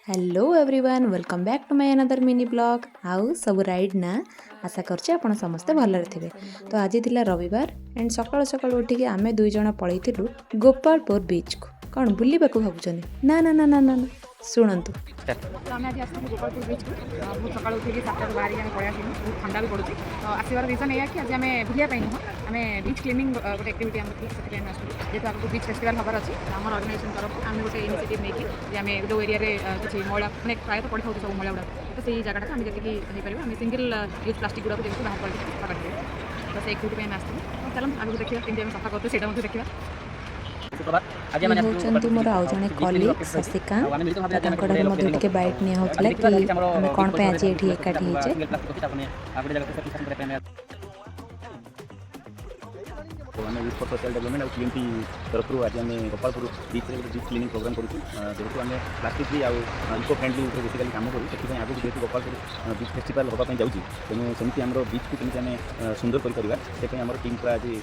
Hello everyone, welcome back to my another mini vlog. ଆଉ ସବୁ right ନା? ଆଶା କରୁଛି ଆପଣ ସମସ୍ତେ ଭଲରେ ଥିବେ। ତ ଆଜି ଥିଲା ରବିବାର ଆଣ୍ଡ ସକାଳୁ ସକାଳୁ ଉଠିକି ଆମେ ଦୁଇ ଜଣ ପଳେଇଥିଲୁ ଗୋପାଳପୁର ବିଚ୍କୁ। କ'ଣ ବୁଲିବାକୁ ଭାବୁଛନ୍ତି? ନା ନା ନା ନା ନା ନା, ଶୁଣନ୍ତୁ। ତ ଆମେ ଆଜି ଆସିଥିଲୁ ଗୋପାଳପୁର ବିଚ୍କୁ। ବହୁତ ସକାଳୁ ଉଠିକି 7ଟାରୁ ବାହାରିକି ଆମେ ପଳେଇ ଆସିଲୁ। ବହୁତ ଥଣ୍ଡା ବି ପଡ଼ୁଛି। ତ ଆସିବାର ରିଜନ୍ ଏଇଆ କି ଆଜି ଆମେ ବୁଲିବା ପାଇଁ ନୁହଁ, ଆମେ ବିଚ୍ କ୍ଲିନିଂ ଗୋଟେ ଆକ୍ଟିଭିଟି ଆମର ଥିଲା, ସେଥିପାଇଁ ଆମେ ଆସିଥିଲୁ। ଯେହେତୁ ଆଗକୁ ବିଚ୍ ଫେଷ୍ଟିଭାଲ୍ ହେବାର ଅଛି, ତ ଆମର ଅର୍ଗାନାଇଜେସନ୍ ତରଫରୁ ଆମେ ଗୋଟେ ଇନିସିଏଟିଭ୍ ନେଇକି ଯେ ଆମେ ଯେଉଁ ଏରିଆରେ କିଛି ମଇଳା, ମାନେ ପ୍ରାୟତଃ ପଡ଼ିଥାଉଛି ସବୁ ମଇଳା ଗୁଡ଼ାକ, ତ ସେଇ ଜାଗାଟାକୁ ଆମେ ଯେତିକି ହେଇପାରିବ, ଆମେ ସିଙ୍ଗଲ୍ ୟୁଜ୍ ପ୍ଲାଷ୍ଟିକ୍ ଗୁଡ଼ାକୁ ଯେମିତି ବାହାର କରିକି ସଫା କରିପାରିବା, ତ ସେଇ ଆକ୍ଟିଭିଟି ପାଇଁ ଆମେ ଆସିଥିଲୁ। ତ ଚାଲନ୍ତୁ, ଆଗକୁ ଦେଖିବା କେମିତି ଆମେ ସଫା କରୁଛୁ, ସେଇଟା ମଧ୍ୟ ଦେଖିବା। ଇଏ ହେଉଛନ୍ତି ମୋର ଆଉ ଜଣେ କଲିଗ୍ ଶଶିକାନ୍ତ। ତ ତାଙ୍କଠାରୁ ମଧ୍ୟ ଟିକେ ବାଇଟ୍ ନିଆ ହେଉଥିଲା କି ଆମେ କ'ଣ ପାଇଁ ଆଜି ଏଇଠି ଏକାଠି ହେଇଛେ। ଆମେ ୟୁଥ୍ ଫର୍ ସୋସିଆଲ୍ ଡେଭଲପମେଣ୍ଟ ଆଉ ଟିଏମ୍ଟି ତରଫରୁ ଆଜି ଆମେ ଗୋପାଳପୁର ବିଚ୍ରେ ଗୋଟେ ବିଚ୍ କ୍ଲିନିଂ ପ୍ରୋଗ୍ରାମ୍ କରୁଛୁ। ଯେହେତୁ ଆମେ ପ୍ଲାଷ୍ଟିକ୍ ଫ୍ରି ଆଉ ଇକୋ ଫ୍ରେଣ୍ଡଲି ଉପରେ ବେସିକାଲି କାମ କରୁ, ସେଥିପାଇଁ ଆଗକୁ ଯେହେତୁ ଗୋପାଳପୁର ବିଚ୍ ଫେଷ୍ଟିଭାଲ୍ ହେବା ପାଇଁ ଯାଉଛି, ତେଣୁ ସେମିତି ଆମର ବିଚ୍କୁ କେମିତି ଆମେ ସୁନ୍ଦର କରିପାରିବା, ସେଥିପାଇଁ ଆମର ଟିମ୍ ପୁରା ଆଜି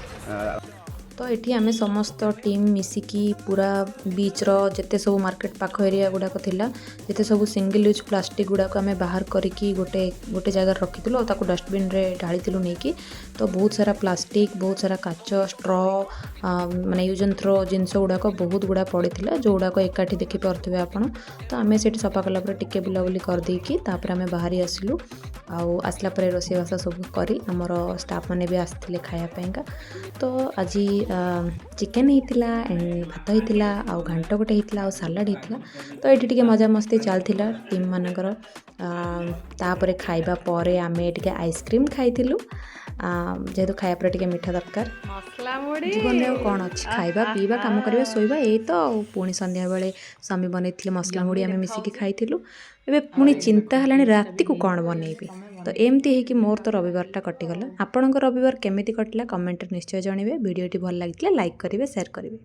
ତ ଏଠି ଆମେ ସମସ୍ତ ଟିମ୍ ମିଶିକି ପୁରା ବିଚ୍ର ଯେତେ ସବୁ ମାର୍କେଟ ପାଖ ଏରିଆ ଗୁଡ଼ାକ ଥିଲା, ଯେତେ ସବୁ ସିଙ୍ଗଲ୍ ୟୁଜ୍ ପ୍ଲାଷ୍ଟିକ୍ ଗୁଡ଼ାକ ଆମେ ବାହାର କରିକି ଗୋଟେ ଗୋଟେ ଜାଗାରେ ରଖିଥିଲୁ ଆଉ ତାକୁ ଡଷ୍ଟବିନ୍ରେ ଢାଳିଥିଲୁ ନେଇକି। ତ ବହୁତ ସାରା ପ୍ଲାଷ୍ଟିକ୍, ବହୁତ ସାରା କାଚ, ଷ୍ଟ୍ର, ମାନେ ୟୁଜ୍ ଆଣ୍ଡ ଥ୍ରୋ ଜିନିଷ ଗୁଡ଼ାକ ବହୁତ ଗୁଡ଼ା ପଡ଼ିଥିଲା, ଯେଉଁଗୁଡ଼ାକ ଏକାଠି ଦେଖିପାରୁଥିବେ ଆପଣ। ତ ଆମେ ସେଠି ସଫା କଲା ପରେ ଟିକେ ବୁଲାବୁଲି କରିଦେଇକି ତାପରେ ଆମେ ବାହାରି ଆସିଲୁ। ଆଉ ଆସିଲା ପରେ ରୋଷେଇବାସ ସବୁ କରି ଆମର ଷ୍ଟାଫ୍ ମାନେ ବି ଆସିଥିଲେ ଖାଇବା ପାଇଁକା। ତ ଆଜି ଚିକେନ୍ ହେଇଥିଲା ଆଣ୍ଡ ଭାତ ହେଇଥିଲା, ଆଉ ଘାଣ୍ଟ ଗୋଟେ ହେଇଥିଲା, ଆଉ ସାଲାଡ଼ ହେଇଥିଲା। ତ ଏଇଠି ଟିକେ ମଜାମସ୍ତି ଚାଲିଥିଲା ଟିମ୍ ମାନଙ୍କର। ତାପରେ ଖାଇବା ପରେ ଆମେ ଟିକେ ଆଇସ୍କ୍ରିମ୍ ଖାଇଥିଲୁ, ଯେହେତୁ ଖାଇବା ପରେ ଟିକେ ମିଠା ଦରକାର। ମସଲା ମୁଢ଼ି। ଜୀବନରେ ଆଉ କ'ଣ ଅଛି? ଖାଇବା, ପିଇବା, କାମ କରିବା, ଶୋଇବା, ଏଇ ତ। ଆଉ ପୁଣି ସନ୍ଧ୍ୟାବେଳେ ସ୍ୱାମୀ ବନେଇଥିଲେ ମସଲା ମୁଢ଼ି, ଆମେ ମିଶିକି ଖାଇଥିଲୁ। ଏବେ ପୁଣି ଚିନ୍ତା ହେଲାଣି ରାତିକୁ କ'ଣ ବନେଇବି। ତ ଏମିତି ହେଇକି ମୋର ତ ରବିବାରଟା କଟିଗଲା। ଆପଣଙ୍କ ରବିବାର କେମିତି କଟିଲା, କମେଣ୍ଟରେ ନିଶ୍ଚୟ ଜଣାଇବେ। ଭିଡ଼ିଓଟି ଭଲ ଲାଗିଥିଲେ ଲାଇକ୍ କରିବେ, ସେୟାର କରିବେ।